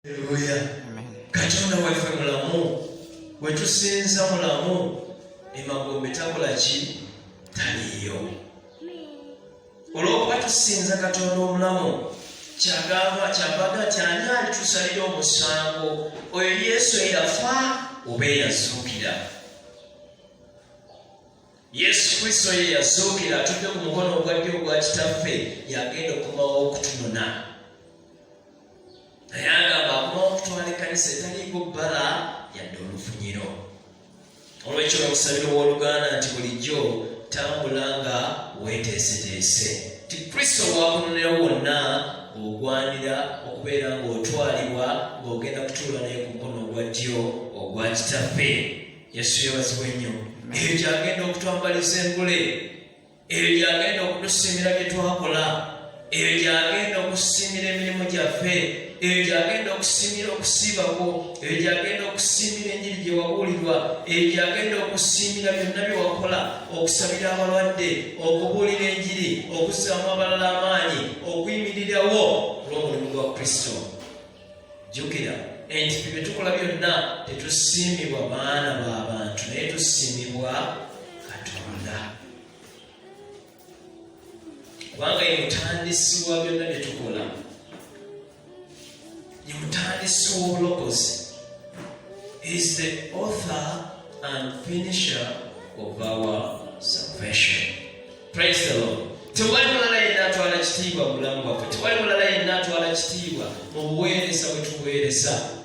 Aleluya. Katonda waffe mulamu, gwe tusinza mulamu, emagombe takola ki? Taliiyo. Olw'okuba tusinza Katonda omulamu, kyagamba kyavaga nti ani alitusalira omusango? Oyo Yesu eyafa oba eyazuukira? Yesu Kristo ye yazuukira, atudde ku mukono ogwa ddyo ogwa Kitaffe, yagenda okukomawo okutunona. Naye agamba akomawo okutwala ekkanisa etaliiko bbala yadde olufunyiro. Olwekyo bakusabira ow'oluganda nti bulijjo tambula nga weeteeseteese nti Kristo bwakunonera wonna ogwanira okubeera ng'otwalibwa ng'ogenda kutuula naye ku mukono ogwa ddyo ogwa Kitaffe. Yesu yebazibwe nnyo. Eyo gyagenda okutwambaliza engule, eyo gyagenda okutusiimira bye twakola, eyo gyagenda okusiimira emirimu gyaffe, eyo gyagenda okusiimira okusiibako, eyo gyagenda okusiimira enjiri gye wabuulirwa, eyo gyagenda okusiimira byonna bye wakola, okusabira abalwadde, okubuulira enjiri, okuzzaamu abalala amaanyi, okuyimirirawo olw'omulimu gwa Kristo. Jjukira nti ffe bye tukola byonna tetusiimibwa baana ba bantu, naye tusiimibwa Katonda, kubanga ye mutandisi wa byonna bye tukola, ye mutandisi w'obulokozi. Is the author and finisher of our salvation. Praise the Lord. Tewali mulala yenna atwala kitiibwa mu bulamu bwaffe, tewali mulala yenna atwala kitiibwa mu buweereza bwe tuweereza.